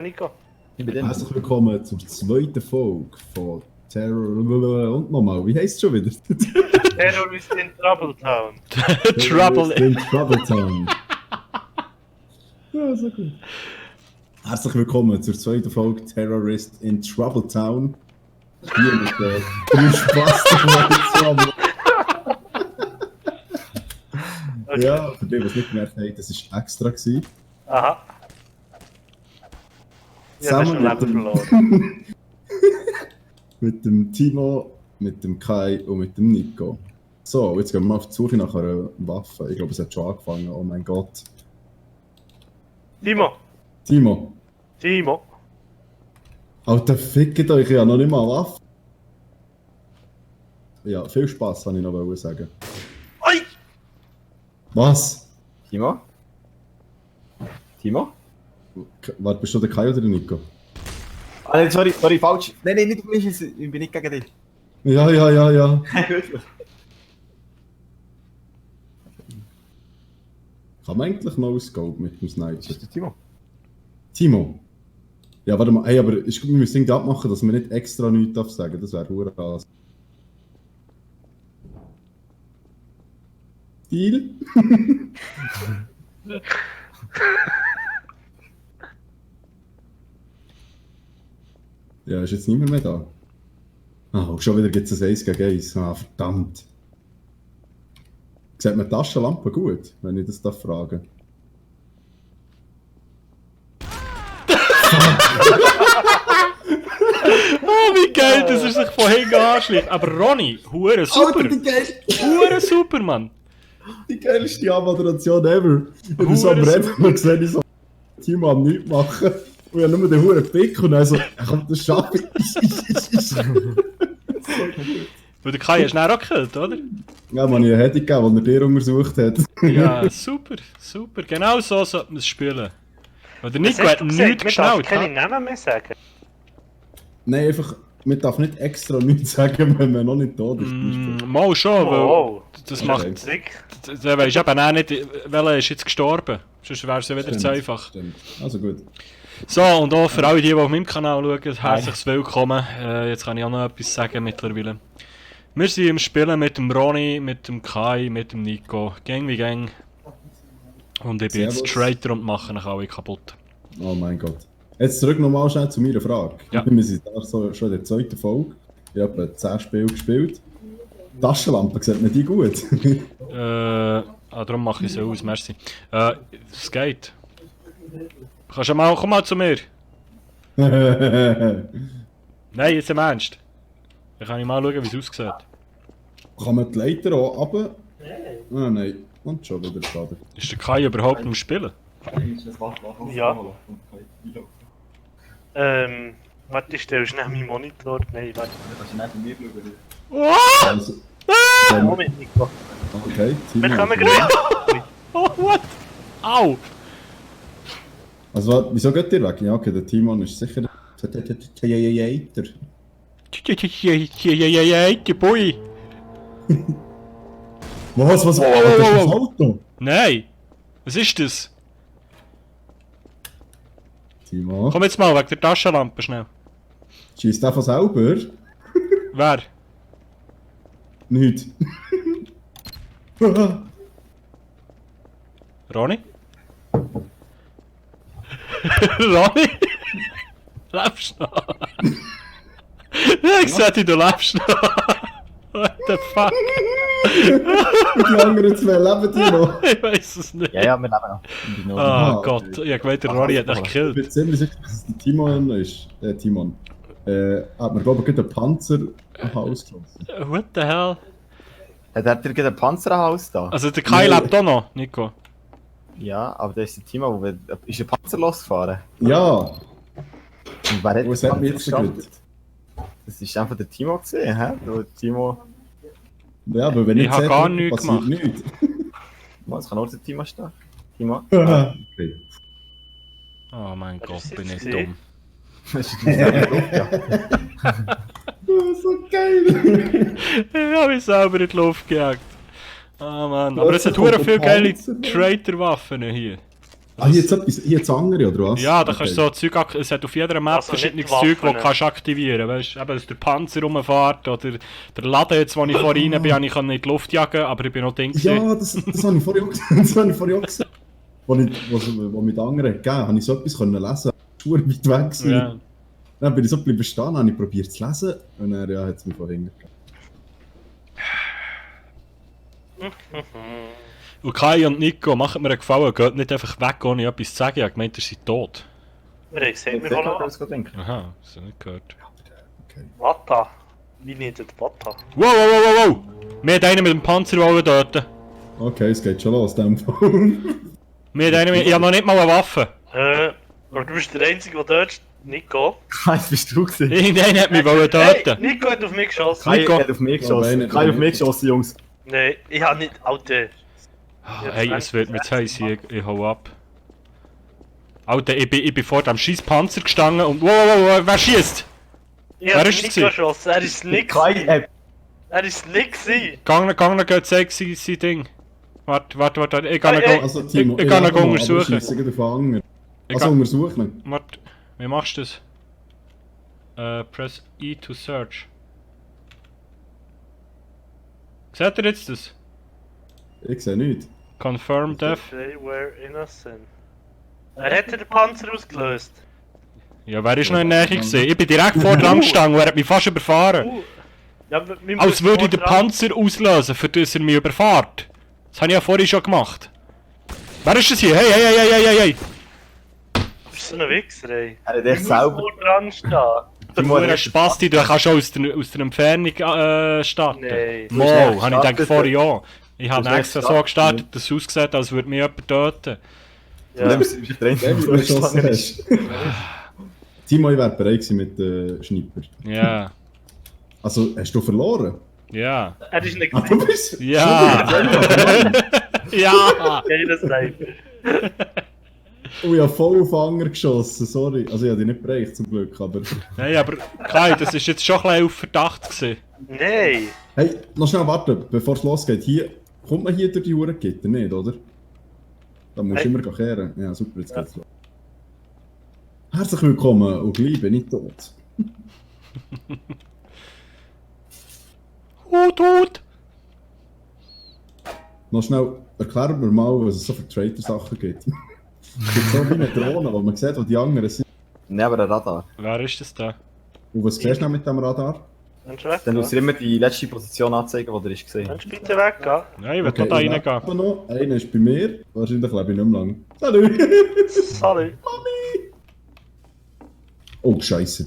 Nico. Herzlich willkommen zur zweiten Folge von Terror und nochmal, wie heisst es schon wieder? Terrorist in Trouble Town. Trouble in Trouble Town. Ja, so gut. Herzlich willkommen zur zweiten Folge Terrorist in Trouble Town. Hier mit drei Spaß. Okay. Ja, für die, die es nicht gemerkt haben, das war extra. Aha. Ja, das ist ein Leben verloren. Mit dem Timo, mit dem Kai und mit dem Nico. So, jetzt gehen wir mal auf die Suche nach einer Waffe. Ich glaube, es hat schon angefangen. Oh mein Gott. Timo. Timo. Timo. Alter, fickt euch, ich habe noch nicht mal eine Waffe. Ja, viel Spaß, kann ich noch sagen. Oi! Was? Timo? Timo? Warte, bist du der Kai oder der Nico? Ah, nein, sorry, falsch. Nein, nicht du bist, ich bin nicht gegen dich. Ja. Wirklich? Kann man eigentlich noch ausgehen mit dem Sniper? Das ist der Timo. Timo? Ja, warte mal, hey, aber wir müssen irgendwie abmachen, dass wir nicht extra nichts sagen darf. Das wäre verdammt. Deal? Ja, ist jetzt niemand mehr da. Ah, schon wieder gibt es ein 1 gegen 1. Ah, verdammt. Sieht man die Taschenlampe gut, wenn ich das frage? Oh, wie geil, dass er sich von hinten anschleicht. Aber Ronny, hure super. Hure super, Mann. Die geilste Moderation ever. Ich bin so am Reden und sehe ich so Timo am nichts machen. Und ich habe nur den huren Pick und dann so, komm, das schaffe ich. Weil der Kai ist schnell auch gekillt, oder? Ja, man, ich hätte gegeben, weil er dir untersucht hat. Ja, super, super. Genau so sollte man es spielen. Weil der Nico hat nichts geschnallt. Kann ich Namen mehr sagen? Nein, einfach, man darf nicht extra nichts sagen, wenn man noch nicht tot ist. Mal schon, weil Oh, das Okay. macht... Zick. Der weisst eben auch nicht, welcher ist jetzt gestorben. Sonst wäre es ja wieder zu einfach. Stimmt. Also gut. So, und auch für alle, die auf meinem Kanal schauen, herzlich willkommen. Jetzt kann ich auch noch etwas sagen mittlerweile. Wir sind im Spielen mit dem Ronny, mit dem Kai, mit dem Nico. Gang wie Gang. Und ich bin jetzt Servus. Traitor und mache euch alle kaputt. Oh mein Gott. Jetzt zurück nochmal schnell zu meiner Frage. Ja. Wir sind da so, schon in der zweiten Folge. Ich habe etwa 10 Spiele gespielt. Taschenlampe, sieht man die gut? Darum mache ich so aus, merci. Es geht. Kannst du mal, komm mal zu mir. Nein, jetzt im Ernst. Dann kann ich mal schauen, wie es aussieht. Kann man die Leiter auch runter? Ah nein, und schon wieder schade. Ist der Kai überhaupt im Spielen? Ja. Warte, ich stelle schnell meinen Monitor. Nein, warte. Also, Moment, Nico. okay, Wir Timo. kommen gerade. Oh, what? Au! Also, wieso geht ihr weg? Ja, okay, der Timon ist sicher der Theater. Die Boy! Was? Das ist das Auto? Nein! Was ist das? Timo, Komm jetzt mal weg der Taschenlampe schnell. schießt der von selber? Wer? Nicht. Ronny? Ronny? Lebst du noch? Ich sagte, du lebst noch. What the fuck? Die anderen zwei leben die noch. Ich weiß es nicht. Ja, wir leben noch. Oh Gott, ich hab gemeint, der Ronny hat dich Ich gekillt. bin ziemlich sicher, dass es der Timon ist. Timon. Hat mir, glaube ich, gerade einen Panzer am Haus geschossen. What the hell? Hat er dir gerade ein Panzerhaus da? Also der Kai lebt auch noch, Nico. Ja, aber da ist der Timo, ist ein Panzer losgefahren. Ja, Und wer hat was den hat mich Panzer jetzt so gut? gestartet? Das ist einfach der Timo gesehen, hä? Der Timo... Ja, aber wenn Ich ich hab sehe, gar nichts passiert gemacht. nichts. Es kann auch der Timo stehen. Timo? Okay. Oh mein Was Gott, ist bin jetzt ich gesehen? dumm. Das ist ja. So geil. Ich hab mich selber in die Luft gejagt. Ah Mann, aber es hat Plötzlich hure kommt viele der geile Panzer, Mann. Traitor-Waffen hier. Ah, hier jetzt andere, oder was? Ja, da kannst du so Zeug es hat auf jeder Map Also nicht verschiedenes Waffen, Zeug, das ne? du kannst aktivieren. Weißt du, eben, dass der Panzer rumfährt oder der Laden jetzt, wo ich vorhin rein bin, habe ich in die Luft jagen, aber ich bin noch Ding gewesen. Ja, das habe ich vorhin auch gesehen. Das habe ich vorhin auch gesehen. Wo mit anderen gegeben habe ich so etwas können lesen. Schuhe weit weg gewesen. Ja. Dann bin ich so geblieben stehen, habe ich probiert zu lesen und dann ja, hat es mich von hinten gegeben. Und Kai und Nico, macht mir einen Gefallen, geht nicht einfach weg, ohne etwas zu sagen. Ich habe gemeint, ihr seid tot. Wir haben gesehen, wir Ich wollen das gerade denken. Aha, das habe ich nicht gehört. Okay. Wata. Wie nennt ihr Wata? Wow, wow, wow, wow, wow! Wir haben einen mit dem Panzer töten. Okay, es geht schon los, dem Fall. Wir haben einen ich habe noch nicht mal eine Waffe. Aber du bist der Einzige, der dort ist. Nico. Kai, bist du gewesen? Irgendeiner hat mich Hey, töten. Nico hat auf mich geschossen. Kai Nico. hat auf mich Oh, geschossen. nein, Kai auf nein. mich geschossen, Jungs. Nein, ich habe nicht. Alter. Hey, es wird mir zu heiß hier, ich hau ab. Alter, ich bin vor dem scheiß Panzer gestanden und wow, wow, wow, wer schießt? Ich Wer habe ist es Nico gewesen? geschossen. Er ist nix. Kai hat... Er ist nix. Gangen geht sexy sein Ding. Warte, ich kann Hey, ihn Also, Timo, Ich kann ihn aber untersuchen. ich schieße auf andere. Ich Also, kann- untersuchen. Warte, wie machst du das? Press E to search. Seht ihr jetzt das? Ich sehe nichts. Confirm death. They were innocent. Er hätte den Panzer ausgelöst. Ja, wer ist noch in der Nähe gewesen? Ich bin direkt vor dran gestanden und er hat mich fast überfahren. Ja, wir Als müssen würde ich den vordran- Panzer auslösen, für das er mich überfährt. Das habe ich ja vorhin schon gemacht. Wer ist das hier? Hey, hey, hey, hey, hey, hey! Du bist so ein Wichser, ey. Er hat Wir echt müssen selber... vor dran stehen. Timo hat Du echt... Spasti, du kannst schon aus der Entfernung starten. Nein. Du hast echt Mo, habe ich gedacht gestartet. vorhin ja. Ich Du habe hast echt extra so gestartet, gestartet, dass es aussieht, als würde mich jemand töten. Von dem bist du der Wer Einzige, du der geschossen geschossen ist. hast. Timo, ich wäre bereit gewesen mit dem Schnipper. Ja, Also, hast du verloren? ja, Er ist nicht Ah, du bist... ja, ja! geiler Sniper. Oh, ich habe voll auf Anger geschossen, sorry. Also, ich habe dich nicht bereicht, zum Glück, aber... Nein, aber Kai, das ist jetzt schon ein bisschen auf Verdacht gewesen. Nein. Hey, noch schnell warten, bevor es losgeht. Hier, kommt man hier durch die Uhrengitter, nicht, oder? Da musst du Hey. immer kehren. Ja, super, jetzt geht's los. Herzlich willkommen und gleich bin ich tot. Hut! Noch schnell, erklären mir mal, was es so für Traitor-Sachen gibt. Es gibt so wie eine Drohne, wo man sieht, wo die anderen sind. Neben der Radar. Wer ist das da? Und was siehst du noch mit dem Radar? Kannst du weg? Dann musst du immer die letzte Position anzeigen, die er ist gesehen. Kannst du bitte weggehen? Nein, ich will noch da ich reingehen. lebe noch. Einer ist bei mir. Wahrscheinlich lebe ich nicht mehr lang. Salut! Sorry. Oh, Scheiße.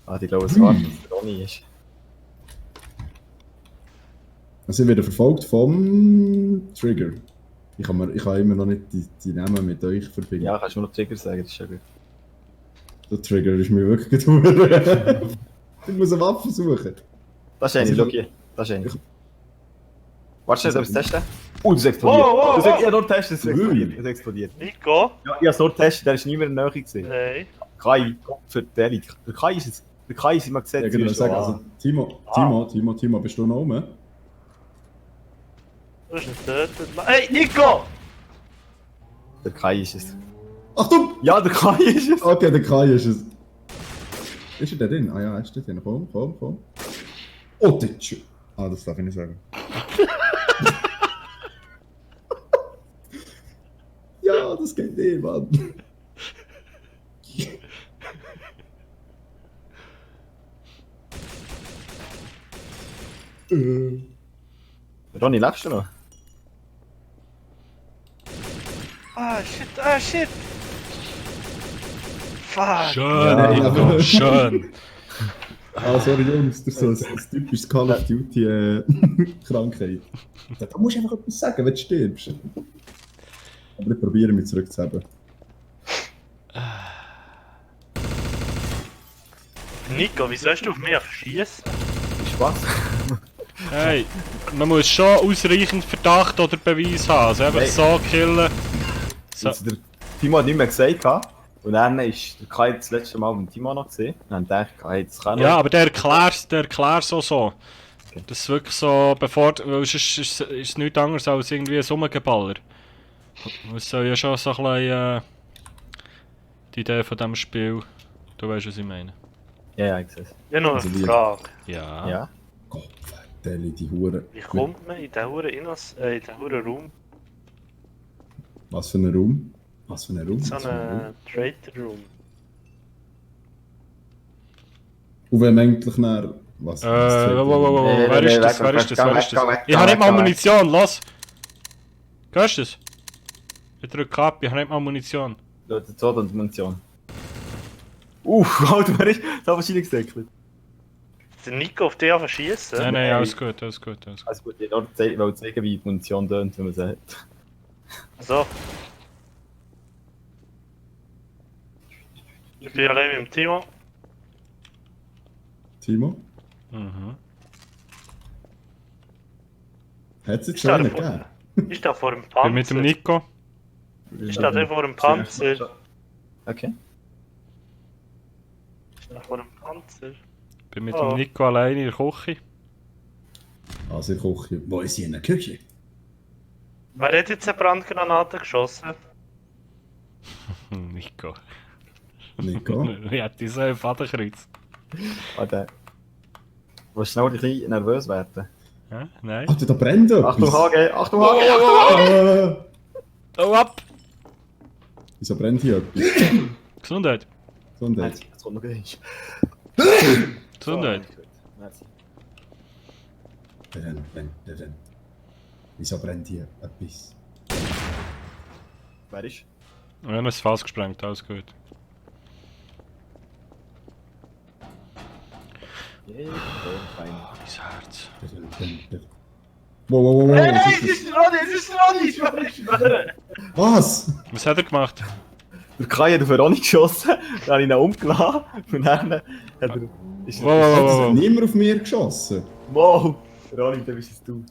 Ah, ich glaube, es war, dass der Ronny ist. Also ich werde verfolgt vom Trigger. Ich kann immer noch nicht die Namen mit euch verbinden. Ja, kannst du mir noch Trigger sagen, das ist ja gut. Der Trigger ist mir wirklich gedauert. Ich muss eine Waffe suchen. Das ist eine, Also, schau hier. Das ist eine. Warte schnell, soll ich es testen? Oh, das explodiert. Wow, wow, Ich habe nur getestet, es explodiert. Ui. Es explodiert. Nico? Ja, ich habe es nur getestet, der ist nie mehr in der Nähe gewesen. Nein. Kai, für die Erik. Der Kai ist es. Der Kai ist immer Ja, gesetzt. genau, sagen, also Timo, bist du noch rum? Du bist nicht tötet. Hey, Nico! Der Kai ist es. Achtung! Ja, der Kai ist es. Okay, der Kai ist es. Ist er da drin? Ah ja, er ist da drin. Komm. Oh, der Ah, das darf ich nicht sagen. Ja, das geht nicht, Mann. Ronny, lebst du noch? Ah, shit. Fuck. Schön, Ja, Nico, aber- schön. Ah, sorry Jungs, das ist so ein typisches Call of Duty Krankheit. Da musst du einfach etwas sagen, wenn du stirbst. Aber ich probiere mich zurückzuheben. Nico, wieso hast du auf mich schießen? Spaß. Hey, man muss schon ausreichend Verdacht oder Beweis haben. Also einfach Nein. so killen. So. Also, der Timo hat nicht mehr gesagt. Und dann ist der Kai das letzte Mal mit dem Timo noch gesehen. Und dann dachte ich, hey, das kann Ja, aber der erklär's auch so. Das ist wirklich so, bevor, weil sonst ist es nichts anderes als irgendwie ein Summengeballer. Es soll ja schon so ein bisschen die Idee von diesem Spiel, du weißt, was ich meine. Ja, ich sehe es. Ich habe noch Also eine die- Frage. Ja. Ja. Gott, die Hure. Wie kommt man in den Huren Raum? Was für ein Raum? Was für ein Raum? So Was für ein Raum? einen Traitor Room. Und wenn man eigentlich nach... Was? Wow. Wer ist das? Wer ist das? Wer ist das? Ich habe nicht mal Munition, los! Hörst du das? Ich drücke ab, ich habe nicht mal Munition. Da die zweite Dimension. Alter, wer ist? Das habe ich nicht gesäckelt. Der Nico auf dich verschießen? Nein, nein, alles gut, alles gut, alles gut. Also gut, ich wollte zeigen, wie die Munition tönt, wenn man sie hat. So. Ich bin allein mit dem Timo. Timo? Mhm. Hat es jetzt Ich schon einen stehe gegeben? Ich stehe vor dem Bin Panzer. mit dem Nico. Ich stehe da vor dem Panzer. Okay. Ich stehe vor dem Panzer. Bin mit Oh. dem Nico alleine in der Küche. Also in der Küche. Wo ist sie? In der Küche? Wer hat jetzt eine Brandgranate geschossen? Nico. Nico? Ich hätte so ein Fadenkreuz. Warte. Willst du schnell ein bisschen nervös werden? Hä? Nein? Alter, da brennt etwas. Achtung, HG! Achtung, HG! Oh, ab! Wieso brennt hier etwas? Gesundheit. Gesundheit. Jetzt kommt noch eins. Gesundheit. Merci. Brennt. Wieso brennt hier etwas? Wer ist? Wir haben das Fass gesprengt, alles gut. Ja, fein. Mein Herz. Wow. Hey, es ist Ronny, ich schwöre! Was? Was hat er gemacht? Der Kai hat auf Veronik geschossen, dann habe ich ihn umgelassen und dann hat er... Ist Wow. Hat niemand auf mir geschossen? Wow! Ronny, dann bist es du.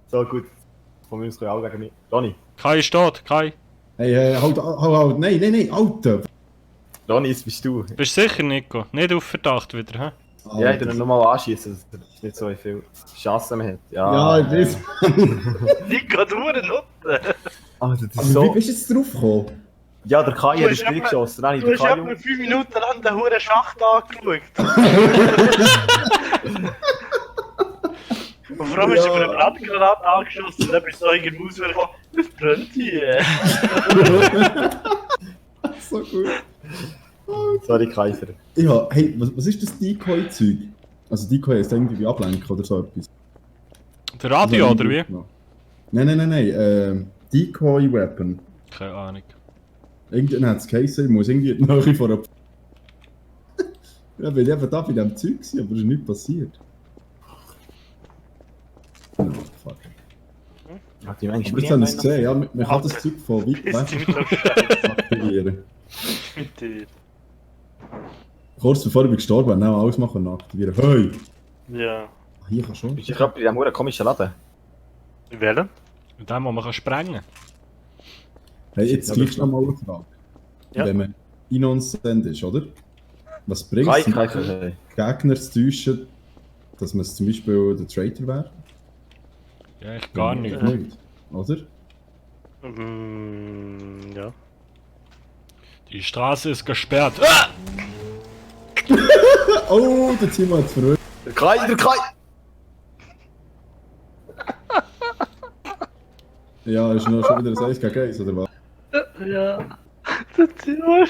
So gut. Von mir aus können alle wegen mir. Ronny. Kai ist tot, Kai. Hey, halt, nein, Alter! Ronny, jetzt bist du. Bist du sicher, Nico? Nicht auf Verdacht wieder, hä? Ja, ich will nochmal anschießen, dass er nicht so viel Chancen mehr hat. Ja, ich weiß. Nico, du Nutte! Alter, das ist Aber wie so... bist du jetzt drauf gekommen? Ja, der Kai Du hat hast das Spiel etwa- geschossen. Dann habe ich Du den hast Kai etwa 5 Minuten lang den Huren Schacht angeschaut. Und vor allem hast du über eine Brandgranate angeschossen und dann bist du so irgendwo rausgekommen. Es brennt hier. So gut. Sorry, Kaiser. Ja, hey, was ist das Decoy-Zeug? Also Decoy ist irgendwie wie Ablenken oder so etwas. Der Radio, oder wie? Nein. Decoy-Weapon. Keine Ahnung. Irgendwann hat es geheißen, ich muss irgendwie in die Nähe von einer... Ja, weil ich eben da bei diesem Zeug war, aber es ist nichts passiert. Oh, fuck. Hat die Menschen Aber jetzt haben wir es gesehen, ja, man kann das Zeug von weit Ist weg ziemlich scheiße aktivieren. mit dir. Kurz bevor ich bin gestorben bin, auch alles machen und aktivieren. Hey! Ja. Hier kann schon. Bist du gerade bei diesem verdammten komischen Laden? In welchem? Mit dem, wo man kann sprengen Hey, jetzt gleich noch mal eine Frage. Ja. Wenn man innocent ist, oder? Was bringt Kai, es, Gegner zu täuschen, dass man es zum Beispiel der Traitor wäre? Ja, ich gar nicht. Nicht, oder? Ja. Die Straße ist gesperrt. Ah! Oh, der Timo hat es verrückt. Der Kai! Ja, ist noch schon wieder ein 1 gegen 1, oder was? Ja. Der Timo.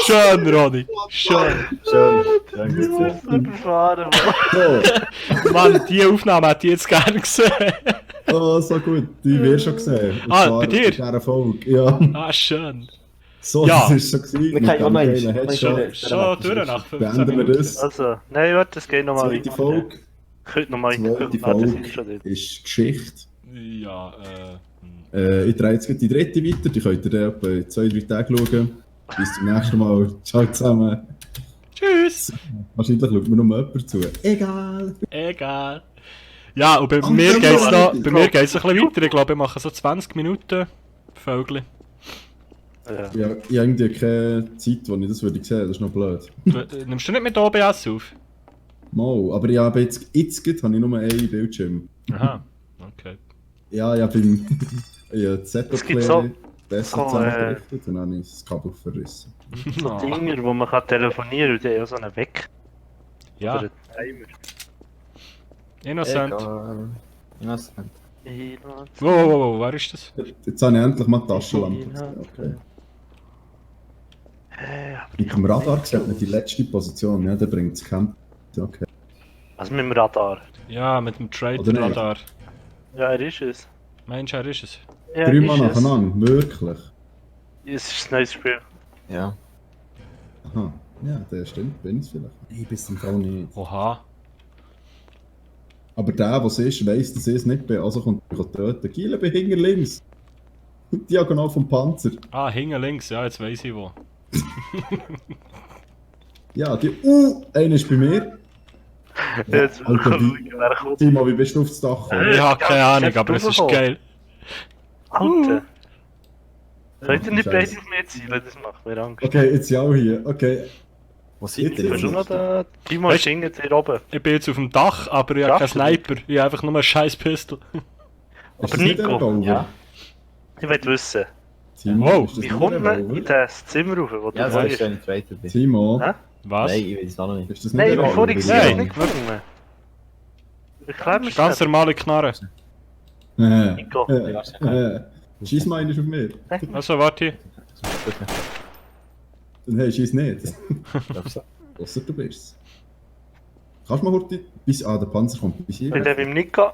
Schön, Ronny. Schön. Schön. Timo ist so befahren, Mann. So, Mann, die Aufnahme hätte ich jetzt gerne gesehen. oh, so gut, die wir schon gesehen. Und Ah, zwar bei dir? in dieser Folge. Ja, Ah, schön. so, Ja. das ist schon gewesen. Wir können auch noch Mit dem eins. kleinen Headshot. Schon durch nach 15 Beenden wir Minuten. das. Also, nein, warte, das geht nochmal Zweite Folge. Könnte nochmal Zweite das ist schon Folge dort. ist Geschichte. Ja, Ich drehe jetzt gleich die dritte weiter, die könnt ihr dann etwa in 2-3 Tagen schauen. Bis zum nächsten Mal. Ciao zusammen. Tschüss. Wahrscheinlich schaut mir nur jemand zu. Egal. Egal. Ja, und bei Und mir dann geht's noch noch, weiter. bei mir geht's ein bisschen weiter. Ich glaube, ich mache so 20 Minuten Vögel. Ja. Ich habe irgendwie keine Zeit, wo ich das würde sehen, das ist noch blöd. Nimmst du nicht mit OBS auf? Mal, aber ich habe jetzt habe ich nur einen Bildschirm. Aha, okay. Ja, ich bin das Setup Es gibt so- besser so, zusammengerichtet und dann habe ich das Kabel verrissen. So Ah, Dinger, wo man kann telefonieren und der ja so einen Weck. ja, Oder einen Timer. innocent. Egal. Innocent. Innocent. Wow, wer ist das? Jetzt habe ich endlich mal die Taschenlampe gesehen. Okay. Mit dem Radar sieht man die letzte Position, ja, der bringt es Camp. Okay. Was mit dem Radar? Ja, mit dem Oder nicht? Trade-Radar. Ja, er ist es. Mensch, er ist es. Ja, Dreimal ist es. nacheinander, wirklich. Es ist ein neues Spiel. Ja. Aha. Ja, der stimmt, bin ich vielleicht. Ich bin es im Fall nicht. Oha. Aber der, was ist, weiss, dass ich es nicht bin, also kommt mich töten. Giele bei hinter links. Diagonal vom Panzer. Ah, hinten links, ja, jetzt weiss ich wo. Ja, die. Einer ist bei mir. Jetzt Alter, schauen, wie- wer kommt. Timo, wie bist du aufs Dach gekommen? Ich habe keine Ja, Ahnung, aber es ist rausgekommen. geil. Alter. Sollt ihr nicht Scheiße. beide auf mich zielen? Das macht mir Angst. Okay, jetzt ja auch hier. Okay. Wo seid Jetzt ihr? Bist du ist noch da? Timo ist hinten hier oben. Ich bin jetzt auf dem Dach, aber ich habe keinen Schaffst du das? Sniper. Ich habe einfach nur einen scheiß Pistol. Ist Aber das nicht Nico, ein Revolver? Ja. Ich will wissen, Timo, Wow. ist das wie nicht kommt ein man in Revolver? das Zimmer rauf, wo du Ja, so ist bist? wenn ich Zweiter bin. Timo, Hä? Was? Nein, ich weiß es noch nicht. ist das nicht Nein, ein bevor ich Revolver? sehe, Nein. nicht gefunden. Erklär mir Ganz das. normale Knarre. Nico. Schieß mal einen auf mir. Also, warte hier. Dann hey, schieß nicht. Glaubst du? Ausser du bist's. Kannst du mal heute bis. Der Panzer kommt bis Ich bin hier. der beim Nico.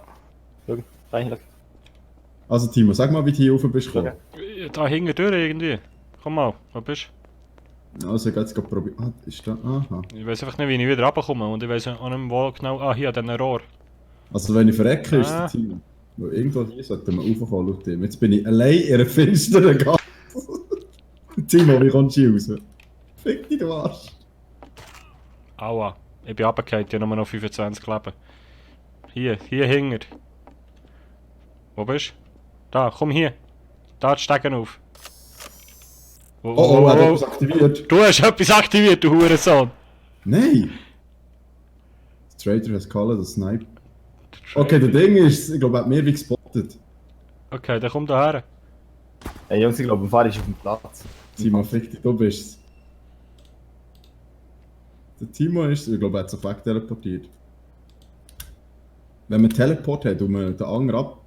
Eigentlich. Also Timo, sag mal, wie du hier rauf bist gekommen. Da hinten durch irgendwie. Komm mal, wo bist Also, ich gehe jetzt gerade probieren. Ah, ist da. Aha. du? Ich weiß einfach nicht, wie ich wieder runterkomme und ich weiß auch nicht mehr, wo genau. Ah, hier, an diesem Rohr. Also, wenn ich verrecke, ist Ah. der Timo. Weil irgendwo hier sollte man raufkommen, laut ihm. Jetzt bin ich allein in einer finsteren Gasse. Timo, wie kommst du hier raus? Fick dich, du Arsch. Aua. Ich bin runtergefallen, ich habe nur noch 25 Leben. Hier hinten. Wo bist du? Da, komm hier. Da die Stegen auf. Oh, er hat etwas aktiviert. Du hast etwas aktiviert, du Hurensohn. Nein! Der Trader has called a sniper. Okay, der Ding ist, ich glaube, er hat mehr wie gespottet. Okay, dann komm da her. Hey Jungs, ich glaube, der Fahrer ist auf dem Platz. Timo, fick dich, du bist's. Der Timo ist, ich glaube, er hat sich wegteleportiert. Wenn man Teleport hat und man den anderen ab...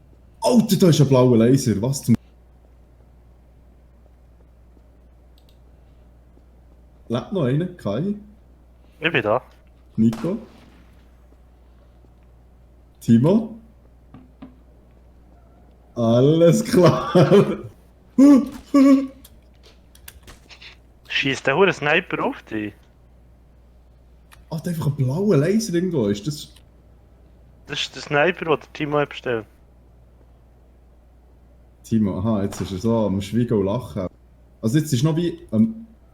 Alter, da ist ein blauer Laser, was zum... Lebt noch einer? Kai? Ich bin da. Nico? Timo? Alles klar! Schießt der hure Sniper auf dich? Ah, da einfach ein blauer Laser irgendwo, ist das... Das ist der Sniper, den der Timo hat bestellt. Timo, aha, jetzt ist er so am Schweigen und Lachen. Also jetzt ist noch wie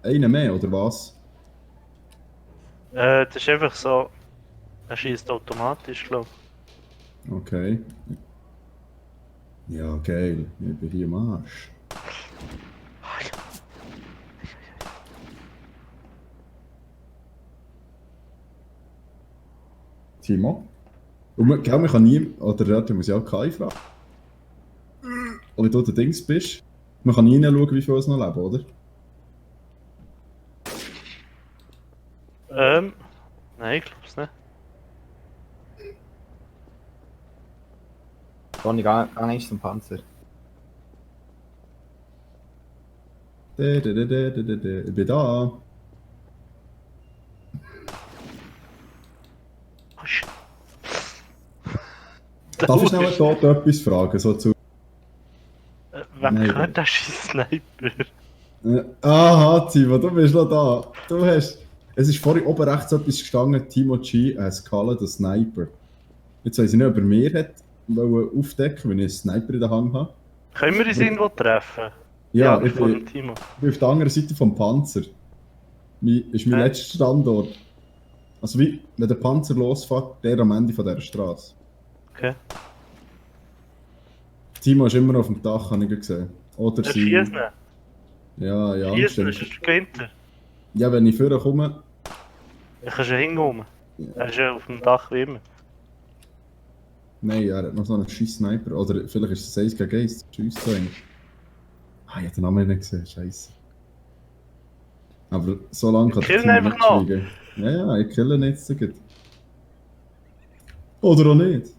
einer mehr, oder was? Das ist einfach so. Er schießt automatisch, glaube ich. Okay. Ja, geil. Ich bin hier am Arsch. Timo? Und man, gell, man kann nie... Oder dort muss ich auch KI fragen. Oder du der Dings bist. Man kann nie schauen, wie viele es noch leben, oder? Nein, ich glaub's nicht. Donny, geh nicht zum Panzer. Ich bin da. Oh, shit. Darf ich schnell dort etwas fragen? So zu... Wem Nein. gehört der scheiß Sniper? Aha, Timo, du bist noch da. Du hast... Es ist vorhin oben rechts etwas gestanden, Timo G. Skala, der Sniper. Jetzt weiss ich nicht, ob er mir hat wollen aufdecken, wenn ich einen Sniper in der Hand habe. Können wir uns irgendwo treffen? Ja, ich vor bin, dem Timo. ich bin auf der anderen Seite vom Panzer. Ist mein Hä? letzter Standort. Also wie, wenn der Panzer losfährt, der am Ende von dieser Straße. Okay. Timo ist immer noch auf dem Dach, habe ich gesehen. Oder Er sie... schießt nicht. Ja, ja. Schießen, ist stimmt. es der Winter. Ja, wenn ich vorher komme. Ich kann schon hinkommen. Er ist ja auf dem Dach wie immer. Nein, er hat noch so einen scheiß Sniper. Oder vielleicht ist es 1 gegen 1. Tschüss zu ihm. Ah, ich hab den Namen nicht gesehen. Scheiße. Aber so lange kann Kill ihn Team einfach nicht noch. schweigen. Ja, ja, ich kill ihn jetzt. Sogar. Oder auch nicht.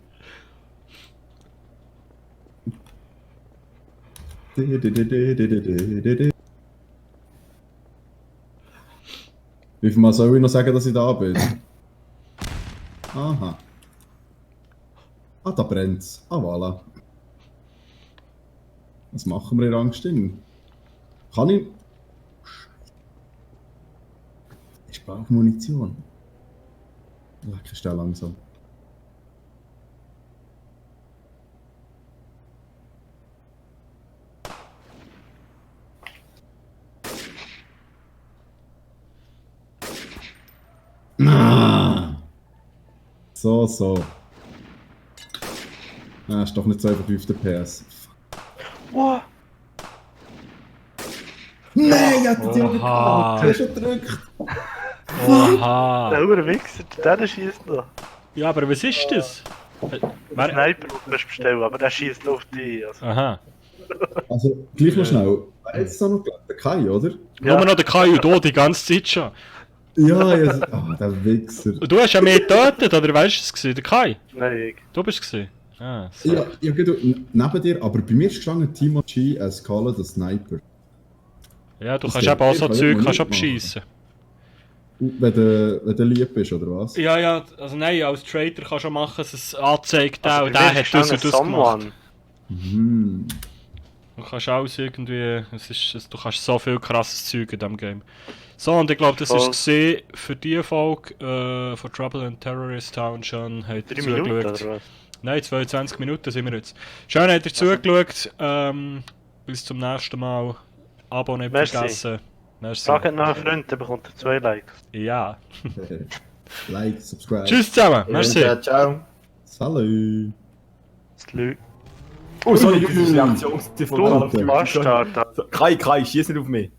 Wie viel Mal soll ich noch sagen, dass ich da bin? Aha. Ah, da brennt's. Ah, voilà. Was machen wir in Rangstin? Kann ich... Ich brauche Munition. Lecker, stell langsam. Ah. So, so. Ah, ist doch nicht so einfach wie auf der PS. Wow! Nein, ich hatte die Oha. gehabt. Du hast schon gedrückt. Der Oha! hure Wichser, der schießt noch. Ja, aber was ist das? Wer... Sniper musst du bestellen, aber der schießt auf dich. Also. Aha. Also, gleich noch schnell. Wer jetzt da noch gelebt? Der Kai, oder? Nur noch der Kai und du die ganze Zeit schon. Ja, ja. Ah, der Wichser. Und du hast ja mehr getötet, oder weißt du es gewesen? Der Kai? Nein, ich. Du bist es gewesen? Ah, so. Ja, ja, genau, neben dir, aber bei mir ist gestanden Timo G, Skala, der Sniper. Ja, du Das kannst geht eben auch so nicht, Zeug kann ich kannst nicht abschießen. Wenn du lieb bist, oder was? Ja, ja, also nein, als Trader kannst du machen, dass es anzeigt, Also und bei der mir hat das und gestanden das gemacht. Someone. Hm. Du kannst alles irgendwie, du kannst so viel krasses Zeug in diesem Game. So, und ich glaube, das Voll. ist gesehen für die Folge von Trouble in Terrorist Town schon. Habt ihr 3 Minuten zugeschaut? oder was? Nein, 22 Minuten sind wir jetzt. Schön, habt ihr zugeschaut. Bis zum nächsten Mal. Abo nicht Merci. vergessen. Merci. Fragt noch einen Freund, der bekommt 2 Likes. Ja. Like, subscribe. Tschüss zusammen. Merci. Ja, ciao. Salut. Das Leute. Oh, sorry, das ist die Reaktion von Du, Alter. Bastard. Kai, schieß nicht auf mich.